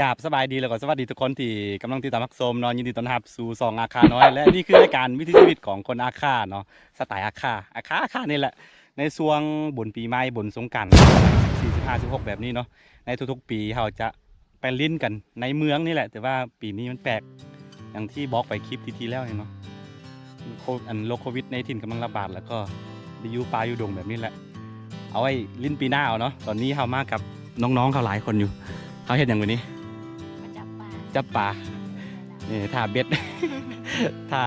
ກາບສະບາຍດີ ແລ້ວກໍສະຫວັດດີທຸກຄົນທີ່ກຳລັງຕິດຕາມຮັບຊົມເນາະ. ຍິນດີຕ້ອນຮັບສູ່ຊ່ອງອາຄານ້ອຍ ແລະ ນີ້ຄືລາຍການວິຖີຊີວິດຂອງຄົນອາຄາເນາະ, ສະໄຕອາຄາ ອາຄາ ອາຄານີ້ແຫຼະ. ໃນຊ່ວງບຸນປີໃໝ່ ບຸນສົງການ ສິບສີ່ ສິບຫ້າ ສິບຫົກ ແບບນີ້ເນາະ, ໃນທຸກໆປີເຮົາຈະ ໄປຫຼິ້ນກັນໃນເມືອງນີ້ແຫຼະ, ແຕ່ວ່າປີນີ້ມັນແປກ ຢ່າງທີ່ບອກໄປຄລິບທີ່ ທີ່ແລ້ວນີ້ເນາະ, ໂຄ ອັນໂລກໂຄວິດ ສິບເກົ້າ ກຳລັງລະບາດ ແລ້ວກໍໄດ້ຢູ່ປ່າຢູ່ດົງແບບນີ້ແຫຼະ. ເອົາໄວ້ຫຼິ້ນປີໜ້າເອົາເນາະ. ຕອນນີ້ເຮົາມາກັບນ້ອງໆເຂົາຫຼາຍຄົນຢູ່. ເຮົາເຮັດຫຍັງມື້ນີ້? ມາຈັບປາ. ຈັບປາ. ນີ້ຖ້າເບັດ ຖ້າ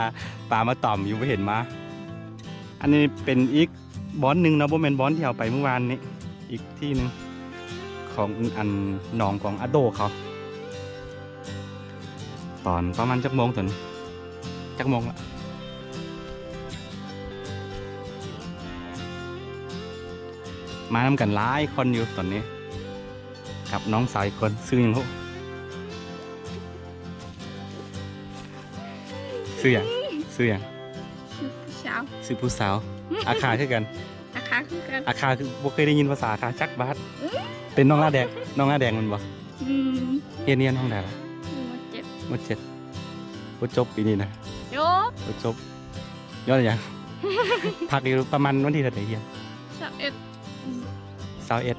ປາມາຕອມຢູ່ ບໍ່ເຫັນມາ. ອັນນີ້ເປັນອີກບ່ອນໜຶ່ງເນາະ, ບໍ່ແມ່ນບ່ອນທີ່ເຮົາໄປມື້ວານນີ້. ອີກທີ່ໜຶ່ງຂອງອັນໜອງຂອງອາໂດເຂົາ. ຕອນປະມານຈັກໂມງຕົວນີ້? ຈັກໂມງລະ? ມານຳກັນຫຼາຍຄົນຢູ່ຕອນນີ້ ກັບນ້ອງສາວອີກຄົນ. ຊື່ຫຍັງລູກ? ຊື່ຫຍັງ? ຊື່ຫຍັງ? ຊື່ຜູ້ສາວ. ຊື່ຜູ້ສາວ. ອາຄາຄືກັນ. ອາຄາຄືກັນ. ອາຄາຄື ບໍ່ເຄີຍໄດ້ຍິນພາສາອາຄາຈັກບາດ. ອືມ ເປັນນ້ອງໜ້າແດງ, ນ້ອງໜ້າແດງແມ່ນບໍ່? ອືມ. ຮຽນ ຮຽນຫ້ອງໃດລະ? ມໍເຈັດ. ມໍເຈັດ. ບໍ່ຈົບປີນີ້ນະ? ຈົບ. ບໍ່ຈົບ. ຍ້ອນຫຍັງ? ພັກຢູ່ປະມານວັນທີເທົ່າໃດຮຽນ? ຊາວເອັດ. ອືມ. ຊາວເອັດ.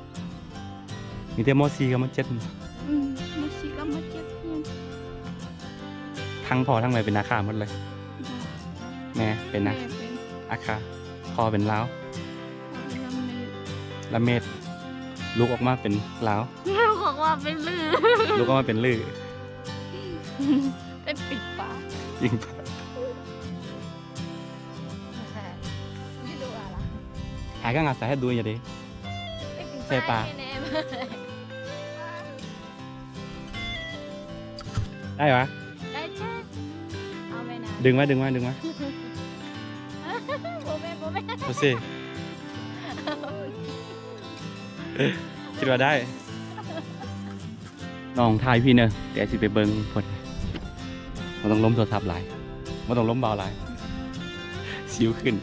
ມີແຕ່ມໍສີ່ກັບມໍເຈັດ. ອືມ ມໍສີ່ກັບມໍເຈັດຮຽນ. ທັງພໍ່ທັງແມ່ເປັນອາຄາໝົດເລີຍ. ແມ່ເປັນອາ ແມ່ເປັນອາຄາ. ພໍ່ເປັນລາວ. ພໍ່ເປັນລາເມດ. ລາເມດ. ລຸກອອກມາເປັນລາວ. ລຸກອອກມາເປັນລື. ລຸກອອກມາເປັນລື. ເປັນປີກປາ. ປີກປາ. ຫາຍກາງາສາເຮັດດູຢ່າເດ້. ໃສ່ປາ. ໄດ້ຫວາ? ໄດ້ຈ້າ. ເອົາໄວ້ນະ. ດຶງມາ ດຶງມາ ດຶງມາ. ບໍ່ແມ່ນ ບໍ່ແມ່ນ. ໂອເຊ. ຄິດວ່າໄດ້. ນ້ອງຖ່າຍພີ່ເນີ ແຕ່ຊິໄປເບິ່ງເພິ່ນ. ບໍ່ຕ້ອງລົມໂທລະສັບຫຼາຍ, ບໍ່ຕ້ອງລົມເບົາຫຼາຍ, ຊິວຂຶ້ນ.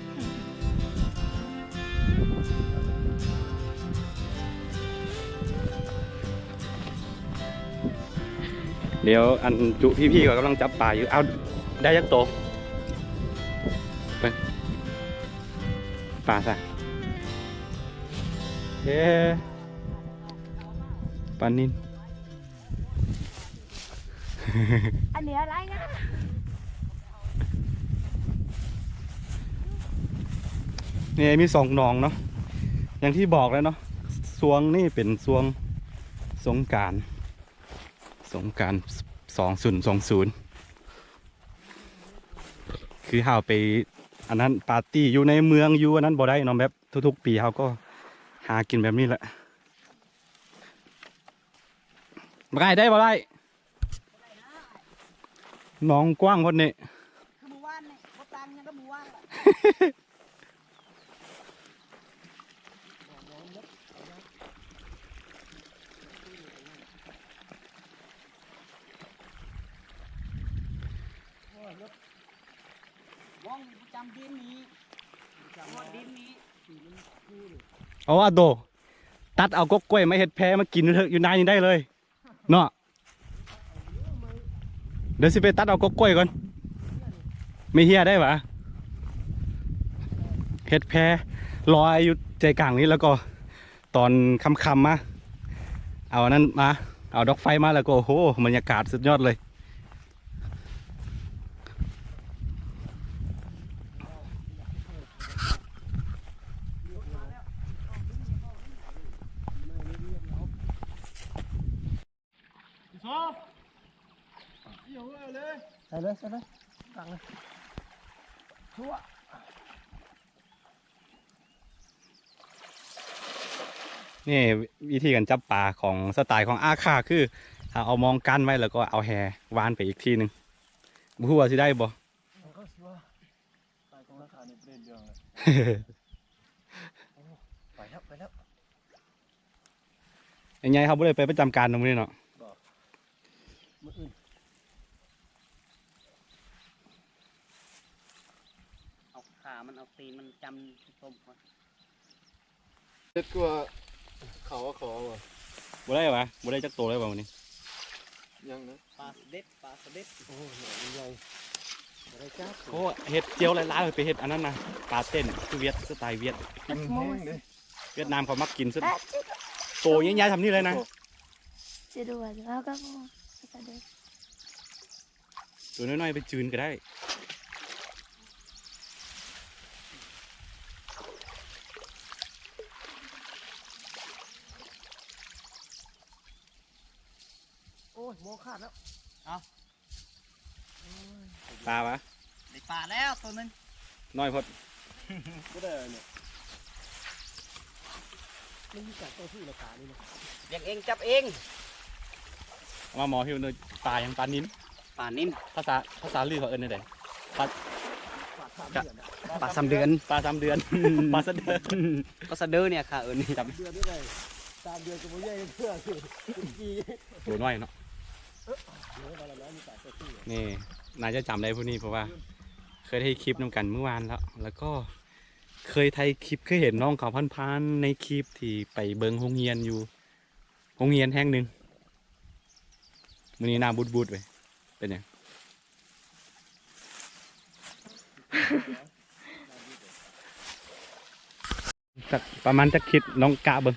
ດຽວອັນຈຸພີ່ໆກໍກຳລັງຈັບປາຢູ່. ເອົາ ໄດ້ຈັກໂຕ? ເບິ່ງປາຊະ. ເອີ ປານິນ. ອັນນີ້ອະໄລນະ? ນີ້ມີສອງໜອງເນາະ, ຢ່າງທີ່ບອກແລ້ວເນາະ, ຊ່ວງນີ້ເປັນຊ່ວງສົງການ, ສົງການສອງພັນຊາວສອງ ຄືເຮົາໄປອັນນັ້ນປາຕີ້ຢູ່ໃນເມືອງ ຢູ່ອັນນັ້ນບໍ່ໄດ້ເນາະ, ແບບທຸກໆປີເຮົາກໍຫາກິນແບບນີ້ແຫຼະ. ບໍ່ໄດ້ ໄດ້ບໍ່ໄດ້? ໜອງກວ້າງໂພດນີ້. ຄືມື້ວານນີ້ ບໍ່ຕ່າງຫຍັງກັບມື້ວານລະ. ໂອ້ຍ ລົດ ວອງປະຈຳດິນນີ້ ປະຈຳດິນນີ້. ເອົາອາໂດ ຕັດເອົາກົກກ້ວຍມາເຮັດແພມາກິນຢູ່ເທິງ ຢູ່ໃນນີ້ໄດ້ເລີຍເນາະ. ດຽວຊິໄປຕັດເອົາກົກກ້ວຍກ່ອນ. ມີເຫື່ອໄດ້ຫວາ? ເຮັດແພລອຍຢູ່ໃຈກາງນີ້ ແລ້ວກໍຕອນຄ່ຳໆມາ ເອົາອັນນັ້ນມາ ເອົາດອກໄຟມາ ແລ້ວກໍ ໂອ້ໂຫ ບັນຍາກາດສຸດຍອດເລີຍ. ໃສ່ເລີຍ ໃສ່ເລີຍ ກາງເລີຍ. ນີ້ວິທີການຈັບປາຂອງ ສະໄຕຂອງອາຄາ ຄືເຮົາເອົາມອງກັ້ນໄວ້ ແລ້ວກໍເອົາແຫຫວ່ານໄປອີກທີໜຶ່ງ. ບໍ່ຮູ້ວ່າຊິໄດ້ບໍ່? ມັນກໍຊິວ່າ ສະໄຕຂອງອາຄານີ້ບໍ່ໄດ້ເລື່ອງເລີຍ. ໂອ້ ໄປແລ້ວ ໄປແລ້ວ. ໃຫຍ່ໆ ເຮົາບໍ່ໄດ້ໄປປະຈຳການເນາະມື້ນີ້ເນາະ. ບໍ່ ມື້ອື່ນ ເອົາຂາມັນ ເອົາຕີນມັນຈ້ຳຕົ້ມກ່ອນ. ເຮັດຄືວ່າເຂົາເອົາຂອງມາ. ບໍ່ໄດ້ຫວາ? ບໍ່ໄດ້ຈັກໂຕເລີຍຫວາມື້ນີ້? ຍັງນະ ປາສະເດັດ ປາສະເດັດ ໂອ້ຍ ມັນໃຫຍ່ ບໍ່ໄດ້ຈັບ ໂອ້ ເຮັດຈຽວຫຼາຍໆ ໄປເຮັດອັນນັ້ນນະ ປາເຕັ້ນ ຄືຫວຽດ ສະໄຕຫວຽດ ມັນແຮງເດ້ ຫວຽດນາມເຂົາມັກກິນສຸດ ໂຕໃຫຍ່ໆ ສ່ຳນີ້ເລີຍນະ ໂຕນ້ອຍໆ ໄປຈືນກໍໄດ້. ໂອ້ຍ ໂມຂາດແລ້ວ ເອົາ ປາວະ ໄດ້ປາແລ້ວໂຕໜຶ່ງ ນ້ອຍໂພດ ບໍ່ໄດ້ເນາະ ມັນມີການຕໍ່ສູ້ລະການີ້ນະ ລ້ຽງເອງຈັບເອງ ເອົາມາໝໍຫິວເນີ ປາຫຍັງ ປານິນ ປານິນ ພາສາ ພາສາລືເຂົາເອີ້ນແນວໃດ ປາ ປາສາມເດືອນ ປາສາມເດືອນ ປາສາມເດືອນ ປາສະເດີ ປາສະເດີນີ້ຂ້າເອີ້ນ ເດືອນນີ້ໄດ້ ສາມເດືອນກໍບໍ່ໃຫຍ່ເທື່ອ ໂຕນ້ອຍເນາະ ນີ້ໜ້າຈະຈຳໄດ້ຜູ້ນີ້ ເພາະວ່າເຄີຍເຮັດຄລິບນຳກັນມື້ວານແລ້ວ ແລ້ວກໍເຄີຍຖ່າຍຄລິບ ເຄີຍເຫັນນ້ອງເຂົາຜ່ານໆໃນຄລິບທີ່ໄປເບິ່ງໂຮງຮຽນຢູ່ໂຮງຮຽນແຫ່ງໜຶ່ງ ມື້ນີ້ໜ້າບູດໆເວີຍ ເປັນຫຍັງ? ຈັກ ປະມານຈັກຂີດ ລອງກະເບິ່ງ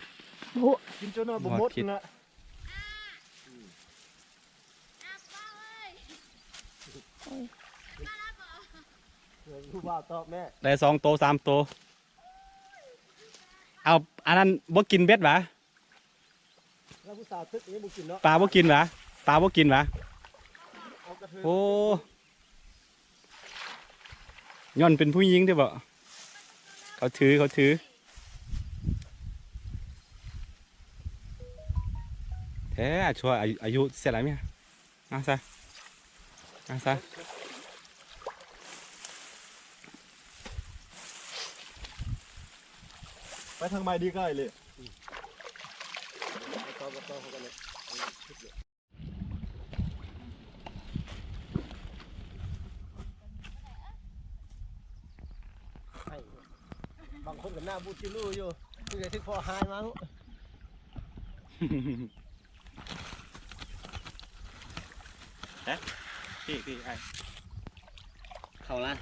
ບໍ່ຮູ້ ກິນຈົນວ່າບໍ່ໝົດ ບໍ່ຄິດ ນະ ໂອ້ຍ ຜູ້ບ່າວຕອບແມ່ ໄດ້ສອງໂຕ ສາມໂຕ ເອົາ ອັນນັ້ນບໍ່ກິນເບັດຫວາ? ແລ້ວຜູ້ສາວຕຶກຍັງບໍ່ກິນເນາະ ປາບໍ່ກິນຫວາ? ປາບໍ່ກິນຫວາ? ເອົາກະເທີຍ ໂອ້ ຍ້ອນເປັນຜູ້ຍິງຕິບໍ? ເຂົາຖື ເຂົາຖື ແທ້ ອາ ຊົ່ວ ອາຍຸ ອາຍຸເທົ່າໃດແມ່? ມາຊະ ມາຊະ ໄປທາງໃໝ່ດີກວ່າອີ່ຫຼີ ບາງຄົນກໍໜ້າບູດຈິລູຢູ່ ຄືຈະຖືກເຄາະຮ້າຍມາ. ຮະ ພີ່ ພີ່ ອ້າຍ ເຂົ້າລະ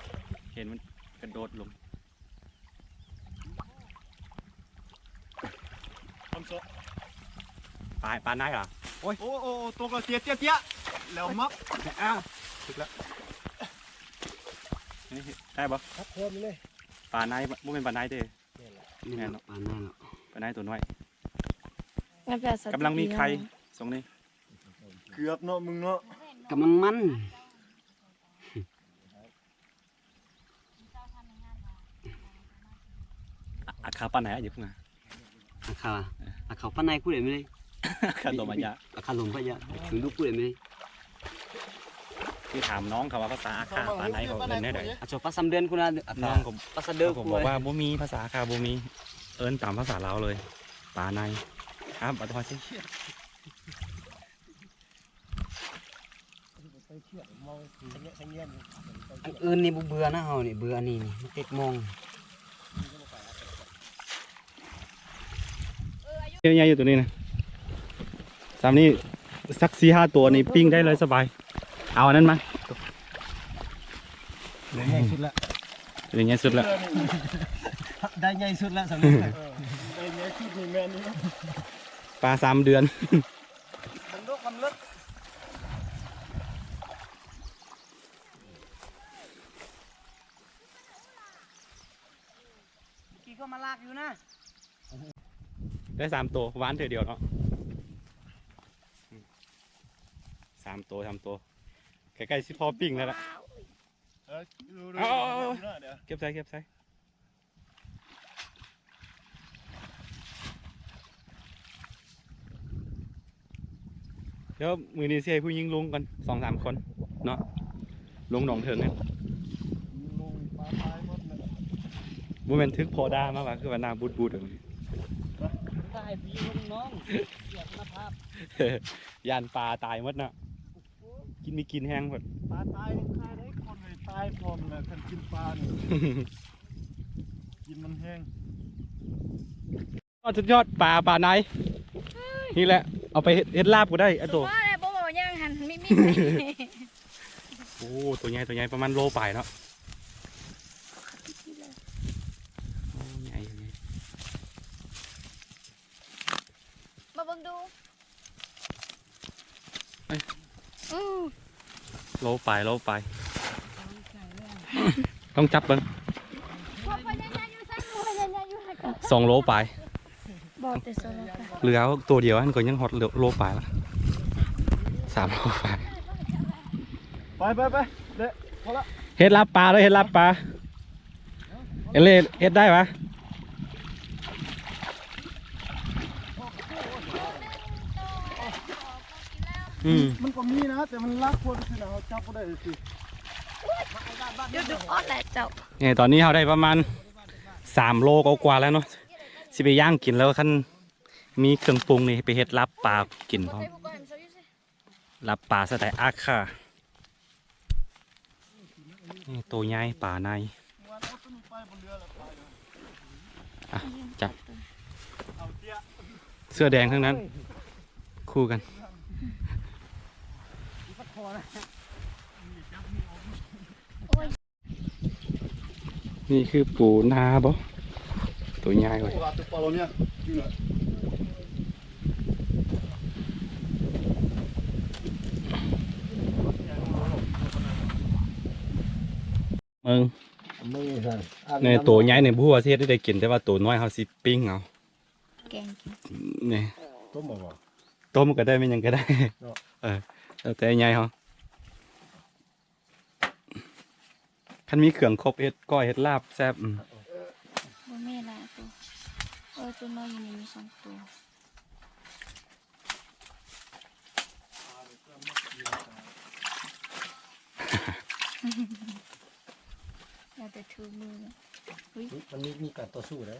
ເຫັນມັນກະໂດດລົງ ຄວາມໂຊະ ປາ ປາໄນຫວາ? ໂອ້ຍ ໂອ້ ໂອ້ ໂອ້ ຕົກແລ້ວ ເຕຍ ເຕຍ ເຕຍ ແລ້ວມັບ ອ້າວ ຖືກແລ້ວ ນີ້ ໄດ້ບໍ່? ຄັບເພີ່ມເລີຍ ປາໄນ ບໍ່ແມ່ນປາໄນເດ້. ແມ່ນແຫຼະ ແມ່ນເນາະ ປານນັ້ນເນາະ ປາໄນໂຕນ້ອຍ ກຳລັງມີໄຂ່ ຊ່ວງນີ້ ເກືອບເນາະ ມຶງເນາະ ກຳລັງມັນ ອາ ອາຄາປານໃດ ອາຍຸພຸ້ນນະ ອາຄາ ເອີ ອາຄາປານໃດ ຜູ້ໃດແມ່ນ ອາຄາລົມອາຍະ ອາຄາລົມອາຍະ ຄືລູກຜູ້ໃດແມ່ນ ຄືຖາມນ້ອງເຂົາວ່າພາສາອາຄາປານໃດ ເຂົາເອີ້ນແນວໃດ? ອາໂຈປາສາມເດືອນພຸ້ນນະ ອາຄາ ນ້ອງກໍ ປາສະເດີ ເຂົາບອກວ່າບໍ່ມີ ພາສາອາຄາບໍ່ມີ ເອີ້ນຕາມພາສາລາວເລີຍ ປາໃນ ຄັບ ປາທອດຊິ ອັນອື່ນນີ້ບໍ່ເບື່ອນະ ເຮົານີ້ເບື່ອອັນນີ້ນີ້ ມັນຕິດມອງ. ໃຫຍ່ຢູ່ໂຕນີ້ນະ ສ່ຳນີ້ສັກສີ່ຫ້າໂຕນີ້ປີ້ງໄດ້ເລີຍສະບາຍ ເອົາອັນນັ້ນມາ ໃຫຍ່ສຸດລະ ໃຫຍ່ສຸດລະ ໄດ້ໃຫຍ່ສຸດລະສ່ຳນີ້ ເອີ ໄດ້ໃຫຍ່ສຸດນີ້ແມ່ນຢູ່ ປາສາມເດືອນ ເບິ່ງດູຄວາມເລິກ ກີ້ເຂົາມາລາກຢູ່ນະ ໄດ້ສາມໂຕ ຫວານເທື່ອດຽວເນາະ ສາມໂຕ ສາມໂຕ ໃກ້ໆຊິພໍປີ້ງແລ້ວລະ ເອີ ເອົາ ເກັບໃສ່ ເກັບໃສ່. ດຽວມື້ນີ້ຊິໃຫ້ຜູ້ຍິງລົງກ່ອນສອງສາມຄົນເນາະ ລົງໜອງເຖິງນີ້ ລົງປາຕາຍໝົດແລ້ວ ບໍ່ແມ່ນຖືກພໍ່ດ່າມາວ່າ ຄືວ່າໜ້າບູດໆ ຕາຍ ຜູ້ຍິງລົງໜອງ ເສຍຄຸນນະພາບ ຢ້ານປາຕາຍໝົດເນາະ ກິນມີກິນແຮງພຸ້ນ ປາຕາຍຍັງຄາຍໄດ້ ຄົນໄດ້ຕາຍພ້ອມແລ້ວ ຄັນກິນປານີ້ ກິນມັນແຮງ. ຍອດ ສຸດຍອດ ປາ ປາໄນ ນີ້ແຫຼະ ເອົາໄປເຮັດ ເຮັດລາບກໍໄດ້ ອັນໂຕ ບໍ່ ບໍ່ ບໍ່ ບໍ່ ຍັງຫັ້ນ ໂອ້ ຕົວໃຫຍ່ ຕົວໃຫຍ່ ປະມານໂລປາຍເນາະ. ໂອ້ ໃຫຍ່ ໃຫຍ່ ມາເບິ່ງດູ. ເອີຍ ອື ໂລປາຍ ໂລປາຍ ຕ້ອງຈັບເບິ່ງ ສອງໂລປາຍ ບໍ່ແຕ່ສອງໂລປາຍ ເຫຼືອໂຕດຽວຫັ້ນກໍຍັງຮອດໂລປາຍລະ ສາມໂລປາຍ. ໄປ ໄປ ໄປ ເດະ ພໍລະ ເຮັດລາບປາເດີ ເຮັດລາບປາ. ເອເລ ເຮັດໄດ້ຫວາ? ອືມ ມັນກໍມີນະ ແຕ່ມັນລາກຄົນຊິນະ ເຮົາຈັບບໍ່ໄດ້ຊິ. ດຸໆ ອອດແຫຼະເຈົ້າ. ນີ້ ຕອນນີ້ເຮົາໄດ້ປະມານສາມໂລກວ່າໆແລ້ວເນາະ ຊິໄປຍ່າງກິນແລ້ວ ຄັນມີເຄື່ອງປຸງນີ້ ໄປເຮັດລາບປາກິນພ້ອມ. ລາບປາສະໄຕອາຄາ ນີ້ໂຕໃຫຍ່ປາໃນ ອ່ະ ຈັບ ເສື້ອແດງທັງນັ້ນ ຄູ່ກັນ. ນີ້ຄືປູນາບໍ? ໂຕໃຫຍ່ເວີຍ ເບິ່ງ ນີ້ໂຕໃຫຍ່ນີ້ບໍ່ຮູ້ວ່າຊິເຮັດແນວໃດກິນ ແຕ່ວ່າໂຕນ້ອຍເຮົາຊິປີ້ງເອົາ ແກງກິນ ນີ້ ຕົ້ມເອົາບໍ່? ຕົ້ມກໍໄດ້ ແມ່ນຫຍັງກໍໄດ້ເນາະ ເອີ ແລ້ວແຕ່ໃຫຍ່ເຮົາ. ຄັນມີເຄື່ອງຄົບ ເຮັດກ້ອຍເຮັດລາບແຊບ. ອືມ ບໍ່ມີຫຼາຍໂຕ ເອີ ໂຕນ້ອຍຢູ່ນີ້ມີສອງໂຕ ແລ້ວແຕ່ຖືມື. ອຸ້ຍ ມັນມີ ມີການຕໍ່ສູ້ເດ້.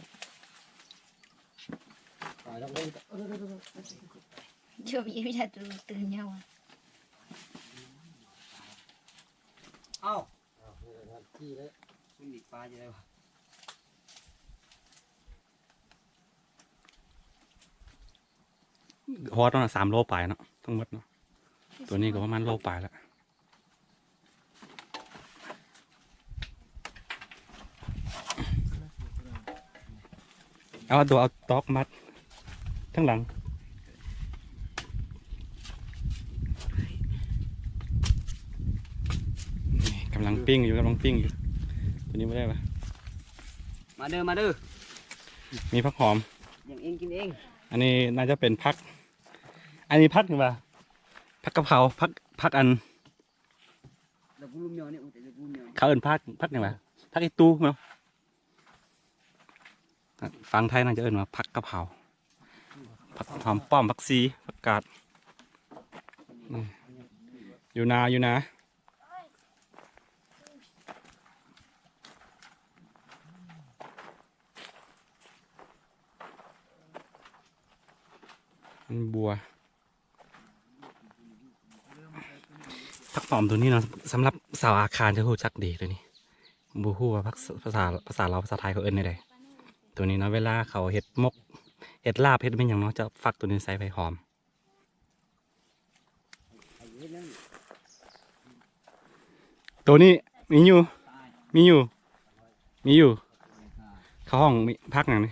ເຈົ້າມີແຕ່ຕື່ນ ຕື່ນຍາວ. ເອົ້າ ເອົ້າ ນີ້ລະທີ່ແລ້ວ ຊຸມນີ້ປາຢູ່ໃດວະ? ຮອດແລ້ວນະ ສາມໂລປາຍເນາະ ທັງໝົດເນາະ ຕົວນີ້ກໍປະມານໂລປາຍແລ້ວ. ເອົາ ເອົາຕົວ ເອົາຕອກມັດທາງຫຼັງ. ນີ້ ກຳລັງປີ້ງຢູ່ ກຳລັງປີ້ງຢູ່ ຕົວນີ້ບໍ່ໄດ້ປະ? ມາເດີ ມາເດີ ມີຜັກຫອມ ຢ່າງເອງກິນເອງ. ອັນນີ້ໜ້າຈະເປັນຜັກ ອັນນີ້ຜັກຫຍັງວະ? ຜັກກະເພົາ ຜັກ ຜັກອັນ ເຂົາເອີ້ນຜັກ ຜັກຫຍັງວະ? ຜັກອີ່ຕູເນາະ ຝັ່ງໄທໜ້າຈະເອີ້ນວ່າຜັກກະເພົາ ຜັກຫອມປ້ອມ ຜັກຊີ ຜັກກາດ ອືມ ຢູ່ນາ ຢູ່ນາ. ມັນບົວ ຜັກຫອມຕົວນີ້ເນາະ ສຳລັບຊາວອາຄາຈະຮູ້ຈັກດີຕົວນີ້ ບໍ່ຮູ້ວ່າພາສາ ພາສາລາວ ພາສາໄທເຂົາເອີ້ນແນວໃດ ຕົວນີ້ເນາະ. ເວລາເຂົາເຮັດໝົກ ເຮັດລາບ ເຮັດແມ່ນຫຍັງເນາະ ຈະຝັກຕົວນີ້ໃສ່ໄວ້ຫອມ. ໂຕນີ້ມີຢູ່ ມີຢູ່ ມີຢູ່ ເຂົາຮ້ອງມີ ຜັກຫຍັງນີ້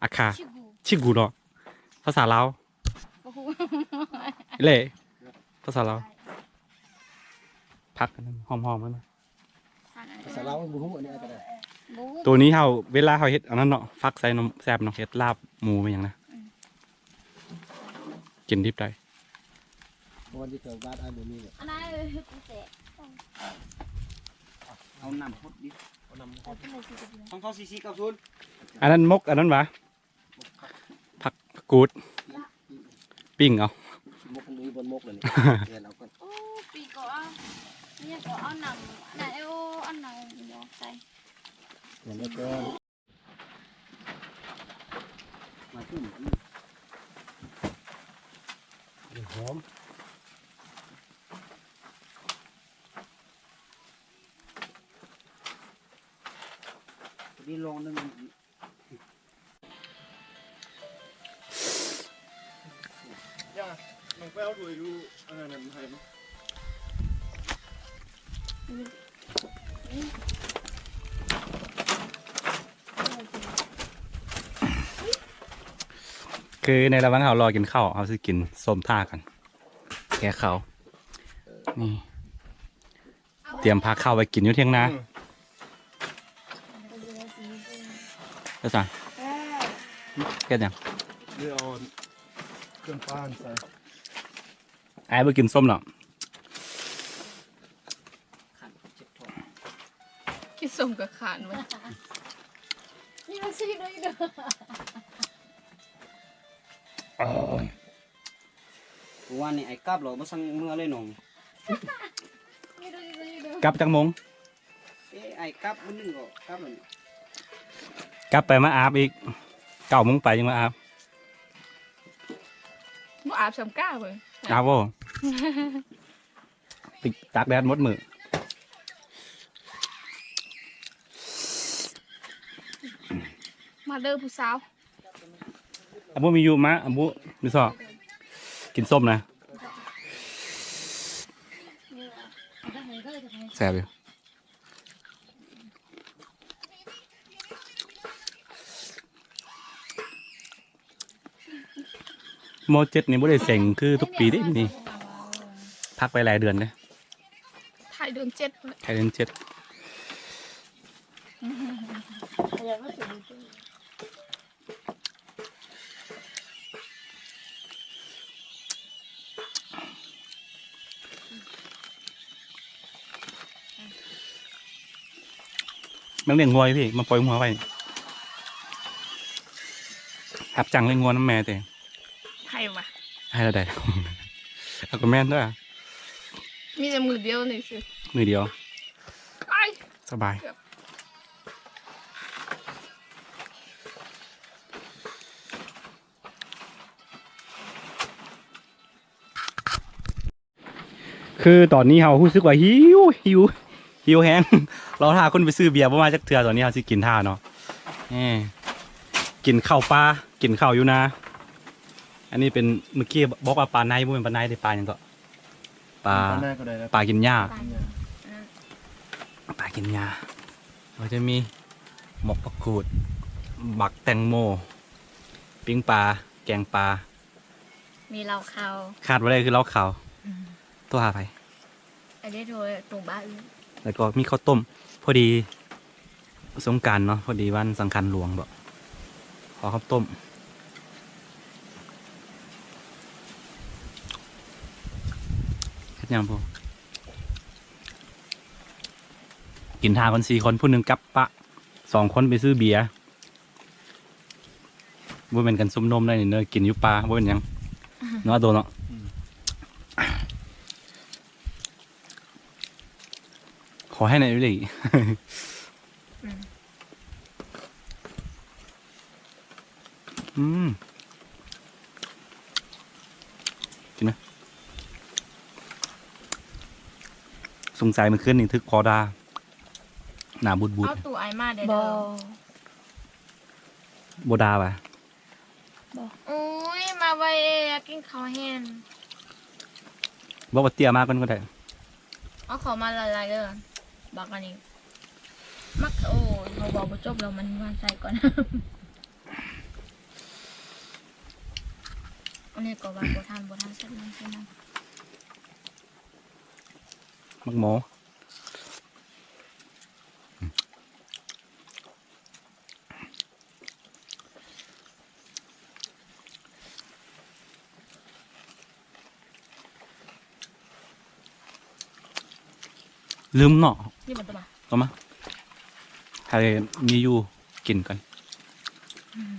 ອາຄາ ຊິກຸ ຊິກຸເນາະ ພາສາລາວ ບໍ່ຮູ້ ເລ ພາສາລາວ ຜັກອັນນັ້ນຫອມໆ ນັ້ນນະ. ພາສາລາວບໍ່ຮູ້ ອັນນີ້ອາດຈະໄດ້ ບໍ່ຮູ້ ໂຕນີ້ເຮົາ ເວລາເຮົາເຮັດອັນນັ້ນເນາະ ຟັກໃສ່ນ້ຳແຊບເນາະ ເຮັດລາບໝູແມ່ນຫຍັງນະ ອືມ ກິນດິບໄດ້ ເພາະວ່າຢູ່ແຖວບ້ານອ້າຍບໍ່ມີເລີຍ ອັນນັ້ນເຮັດແຊບ ເອົານ້ຳພົດດິ ເອົານ້ຳ ຂອງເຂົາສີ່ສີ່ເກົ້າສູນ ອັນນັ້ນໝົກ ອັນນັ້ນຫວາ ຜັກກູດ ປີ້ງເອົາ ໝົກ ມີບ່ອນໝົກແລ້ວນີ້ ແລ່ນເອົາກ່ອນ ໂອ້ ປີ້ງກໍເອົາ ນີ້ກໍເອົານ້ຳ ອັນນັ້ນ ໂອ້ ອັນນັ້ນໃສ່ ແມ່ນແລ້ວກໍ ມາຈຸ້ມ ຫອມ ພໍດີລອງໜຶ່ງ ຢ່າ ໄປເອົາຖ້ວຍຢູ່ອັນນັ້ນໃຫ້ມັນ. ຄືໃນລະຫວ່າງເຮົາລໍກິນເຂົ້າ ເຮົາຊິກິນສົ້ມຖ້າກັນ ແກ່ເຂົ້າ. ນີ້ ຕຽມພາເຂົ້າໄປກິນຢູ່ຖຽງນາ. ອືມ ເຮັດຫຍັງ? ເຮັດຫຍັງ? ເອົາເຄື່ອງປາໃສ່. ອ້າຍບໍ່ກິນສົ້ມເນາະ. ກິນສົ້ມກໍຄານເວີ້ຍ. ໂອ້ຍ ເມື່ອວານນີ້ອ້າຍກັບແລ້ວບໍ່ສັ່ງເມືອເລີຍນ້ອງ. ກັບຈັກໂມງ? ເອີ ອ້າຍກັບມື້ໜຶ່ງກໍກັບແລ້ວນີ້. ກັບໄປມາອາບອີກ ເກົ້າໂມງໄປຍັງມາອາບ. ບໍ່ອາບສ່ຳກ້າເວີ້ຍ. ອາບບໍ່? ຕາກແດດໝົດມື້. ມາເດີຜູ້ສາວ. ອາບຸມີຢູ່ ມາ ອາບຸ ມີຊອກ ກິນສົ້ມນະ ແຊບຢູ່. ມໍເຈັດນີ້ບໍ່ໄດ້ເສັງຄືທຸກປີເດ້ນີ້ ພັກໄປຫຼາຍເດືອນເດ້. ທ້າຍເດືອນເຈັດພຸ້ນແຫຼະ ທ້າຍເດືອນເຈັດ. ມັນລ້ຽງງົວຢູ່ພີ້ ມາປ່ອຍງົວໄວ້ ຮັບຈ້າງລ້ຽງງົວນຳແມ່ເຕ. ໃຫ້ວະ ໃຫ້ແລ້ວໃດ? ເອົາກໍແມ່ນຕົວະ ມີແຕ່ມື້ດຽວນີ້ຊື່ ມື້ດຽວ ໄປ ສະບາຍ. ຄືຕອນນີ້ເຮົາຮູ້ສຶກວ່າຫິວ ຫິວ ຫິວແຮງ ລໍຖ້າຄົນໄປຊື້ເບຍບໍ່ມາຈັກເທື່ອ. ຕອນນີ້ເຮົາຊິກິນຖ້າເນາະ ນີ້ ກິນເຂົ້າປ່າ ກິນເຂົ້າຢູ່ນາ. ອັນນີ້ເປັນ ເມື່ອກີ້ບອກວ່າປາໄນ ບໍ່ແມ່ນປາໄນເດ້ ປາຫຍັງເກາະ? ປາ ປາໜ້າກໍໄດ້ ປາກິນຫຍ້າ ປາກິນຫຍ້າ ປາກິນຫຍ້າ. ກໍຈະມີໝົກຜັກກູດ ບັກແຕງໂມ ປີ້ງປາ ແກງປາ ມີເຫຼົ້າຂາວ ຂາດບໍ່ໄດ້ຄືເຫຼົ້າຂາວ. ອືມ ໂທຫາໃຜ? ອັນນີ້ໂທ ໂທບ້ານ ແລ້ວກໍມີເຂົ້າຕົ້ມ ພໍດີ ສົງການເນາະ ພໍດີວັນສັງຂານຫຼວງເບາະ ຂໍເຂົ້າຕົ້ມ. ເຮັດຫຍັງພຸ້ນ? ກິນຖ້າກັນສີ່ຄົນ ຜູ້ໜຶ່ງກັບປະ ສອງຄົນໄປຊື້ເບຍ. ບໍ່ແມ່ນກັນຊຸມນຸມໄດ໋ນີ້ເນີ ກິນຢູ່ປ່າ ບໍ່ເປັນຫຍັງເນາະ ໂຕເນາະ. ອືມ ຂໍໃຫ້ໄດ້ອີ່ຫຼີ. ອືມ ອືມ ກິນໄໝ? ສົງໄສມື້ຄືນນີ້ຖືກພໍ່ດ່າ ໜ້າບູດໆ. ເອົາຕູ້ອ້າຍມາແດ່ເດີ. ບໍ່ ບໍ່ດ່າຫວາ? ບໍ່. ໂອ້ຍ ມາໄວເອ ຢາກກິນເຂົ້າແຮງ. ບອກວ່າເຕ້ຍມາກ່ອນກໍໄດ້. ເອົາເຂົ້າມາຫຼາຍໆເດີ ບັກອັນນີ້ ມັກ ໂອ້ຍ ເຮົາເວົ້າບໍ່ຈົບແລ້ວ ມັນຫວ່ານໃສ່ກ່ອນ. ອັນນີ້ກໍວ່າບໍ່ທັນ ບໍ່ທັນເສັດມັນຄືນຳ. ໝາກໝໍ. ລືມເນາະ ນີ້ມັນຕົວມາ ເອົາມາ ໃຫ້ມີຢູ່ກິນກ່ອນ. ອືມ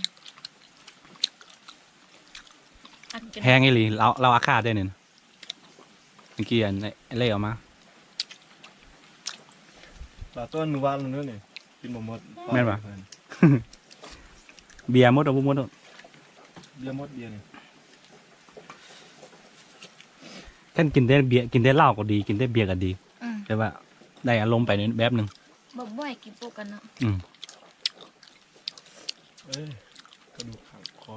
ແຮງອີ່ຫຼີ ເຫຼົ້າ ເຫຼົ້າອາຄາດເດ້ນີ້. ເມື່ອກີ້ອັນເລ່ເອົາມາ ປາຕົ້ນມື້ວານນີ້ ກິນບໍ່ໝົດ. ແມ່ນຫວາ? ເບຍໝົດ ເອົາບໍ່ໝົດ. ເບຍໝົດ ເບຍນີ້ ຄັນກິນແຕ່ເບຍ ກິນແຕ່ເຫຼົ້າກໍດີ ກິນແຕ່ເບຍກໍດີ. ອືມ ແຕ່ວ່າໄດ້ອາລົມໄປໃນແບບໜຶ່ງ. ບໍ່ ບໍ່ໃຫ້ກິນປົກກັນເນາະ. ອືມ ເອີຍ ກະດູກຂາງຄໍ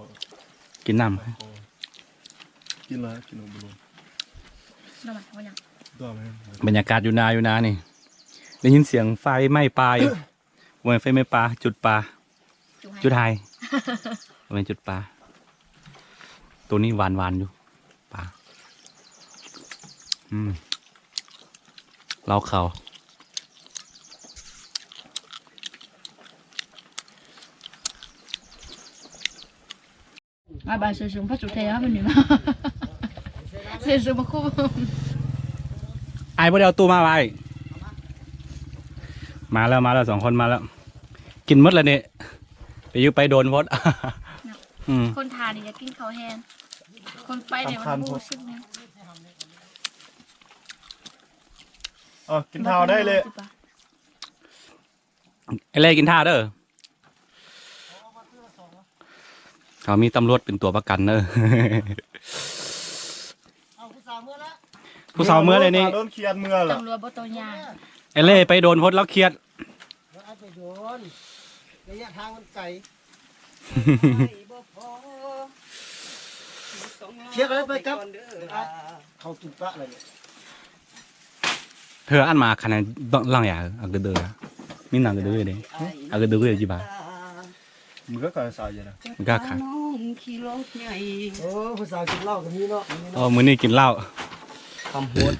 ກິນນ້ຳ ຄໍ. ກິນແລ້ວກິນບໍ່ລົງ. ບັນຍາກາດຢູ່ນາ ຢູ່ນານີ້ ໄດ້ຍິນສຽງໄຟໄໝ້ປ່າຢູ່. ບໍ່ແມ່ນໄຟໄໝ້ປ່າ ຈຸດປ່າ ຈຸດໄຮ່ ບໍ່ແມ່ນຈຸດປ່າ. ໂຕນີ້ຫວານໆຢູ່ ປາ ອືມ ເຫຼົ້າຂາວ. ອາ ບາດເສືອສູງພັດສຸເທຍເຮົາເປັນນີ້ມາ ເສືອສູງມາຄຸມ. ອ້າຍບໍ່ໄດ້ເອົາຕູ້ມາຫວາ? ມາແລ້ວ ມາແລ້ວ ສອງຄົນມາແລ້ວ. ກິນໝົດແລ້ວນີ້ ໄປຢູ່ໄປໂດນໂພດ. ເນາະ ອືມ ຄົນທ່ານີ້ຢາກກິນເຂົ້າແຮງ ຄົນໄປນີ້ມັນຮູ້ສຶກແນວ. ເອົາ ກິນເຂົ້າໄດ້ເລີຍ. ໄອ້ເລ່ກິນຖ້າເດີ ເຮົາມີຕຳຫຼວດເປັນຕົວປະກັນເດີ. ເອົາ ຜູ້ສາວເມືອແລ້ວ ຜູ້ສາວເມືອແລ້ວນີ້ ໂດນຄຽດເມືອແລ້ວ ຕຳຫຼວດບໍ່ຕ້ອງຍ່າງ. ໄອ້ເລ່ໄປໂດນໂພດ ລາວຄຽດ ໄປໂດນ ໄລຍະທາງມັນໄກ. ຄຽດໄປກັບ ອ່ະ ເຂົ້າຕຸນປະລະນີ້. ເທື່ອອັນມາຄັນຫຼັງຢາ ອາກະເດີ ມີນາງກະເດີເດ້ ອາກະເດີເດ້ຈິບາ ມື້ກະສາວຢູ່ນະ ມື້ກະຂາຍ. ໂອ້ ຜູ້ສາວກິນເຫຼົ້າກະມີເນາະ ມື້ນີ້ເນາະ. ອໍ ມື້ນີ້ກິນເຫຼົ້າ ຄຳໂຫດ.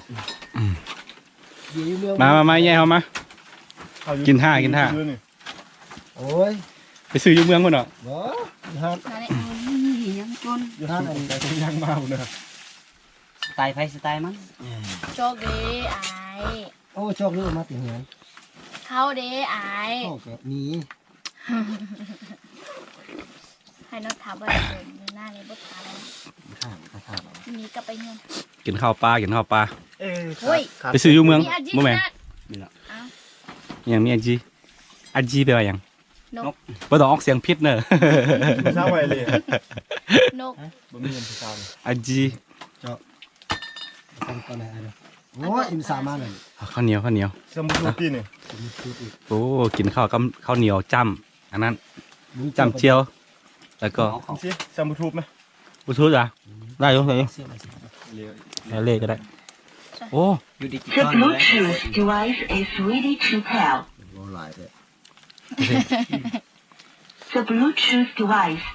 ມາ ມາ ມາ ແຍກເຮົາມາ ກິນທ່າ ກິນທ່າ. ໂອ້ຍ ໄປຊື້ຢູ່ເມືອງພຸ້ນເນາະ. ບໍ່ ຢູ່ຮ້ານ ນັ້ນແຫຼະ ໂອ້ຍ ຍັງຈົນ ຢູ່ຮ້ານອັນນີ້ ໄປຍັງມາພຸ້ນເດີ. ສະໄຕໃຜສະໄຕມັນ. ອືມ ໂຊກດີອ້າຍ. ໂອ້ ໂຊກດີ ມາແຕ່ເຮືອນ. ເຂົ້າເດ້ອ້າຍ ເຂົ້າກະມີ. ໃຫ້ນ້ອງຖາມວ່າເດີນຢູ່ໜ້ານີ້ບໍ່ຖາມແລ້ວ ຖາມ ຖາມ ມີກັບໄປເຮືອນ. ກິນເຂົ້າປ່າ ກິນເຂົ້າປ່າ. ເອີ ໂອ້ຍ ໄປຊື້ຢູ່ເມືອງ ມີອາຈີ ບໍ່ແມ່ນ ນີ້ລະ. ອ້າວ ຍັງມີອາຈີ ອາຈີແປວ່າຫຍັງ? ນົກ ບໍ່ຕ້ອງອອກສຽງຜິດເນີ ຜູ້ສາວໄວເລີຍ ນົກ ບໍ່ມີເງິນຜູ້ສາວ. ອາຈີ ເຈາະ ໂອ້ຍ ອີ່ສາມາແລ້ວ. ເອົາເຂົ້າໜຽວ ເຂົ້າໜຽວ ສຳບໍ່ຖືກຕີນີ້. ໂອ້ ກິນເຂົ້າກັບເຂົ້າໜຽວຈ້ຳ ອັນນັ້ນຈ້ຳຈຽວ ແລ້ວກໍ ຊິສຳບໍ່ຖືກໄໝ? ບໍ່ຖືກອະ ໄດ້ຢູ່ ໄດ້ຢູ່ ເລກະໄດ້. ໂອ້ The Bluetooth device is ready to pair. ໂອ້ ຫຼາຍແທ້. The Bluetooth device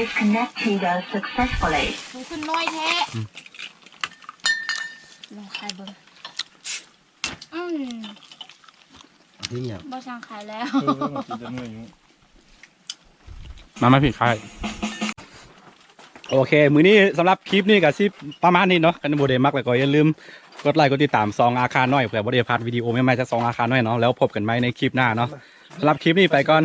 is connected successfully. ມັນຂຶ້ນນ້ອຍແທ້ ອືມ ລອງຂາຍເບິ່ງ. ອືມ ບໍ່ສັ່ງຂາຍແລ້ວ. ມາ ມາ ຜິດຂາຍ. ໂອເຄ ມື້ນີ້ສຳລັບຄລິບນີ້ກະຊິປະມານນີ້ເນາະ. ຄັນບໍ່ໄດ້ມັກແລ້ວກໍຢ່າລືມກົດໄລກົດຕິດຕາມຊ່ອງອາຄານ້ອຍ ເພື່ອບໍ່ໄດ້ພາດວິດີໂອໃໝ່ໆຈາກຊ່ອງອາຄານ້ອຍເນາະ. ແລ້ວພົບກັນໃໝ່ໃນຄລິບໜ້າເນາະ. ສຳລັບຄລິບນີ້ໄປກ່ອນ.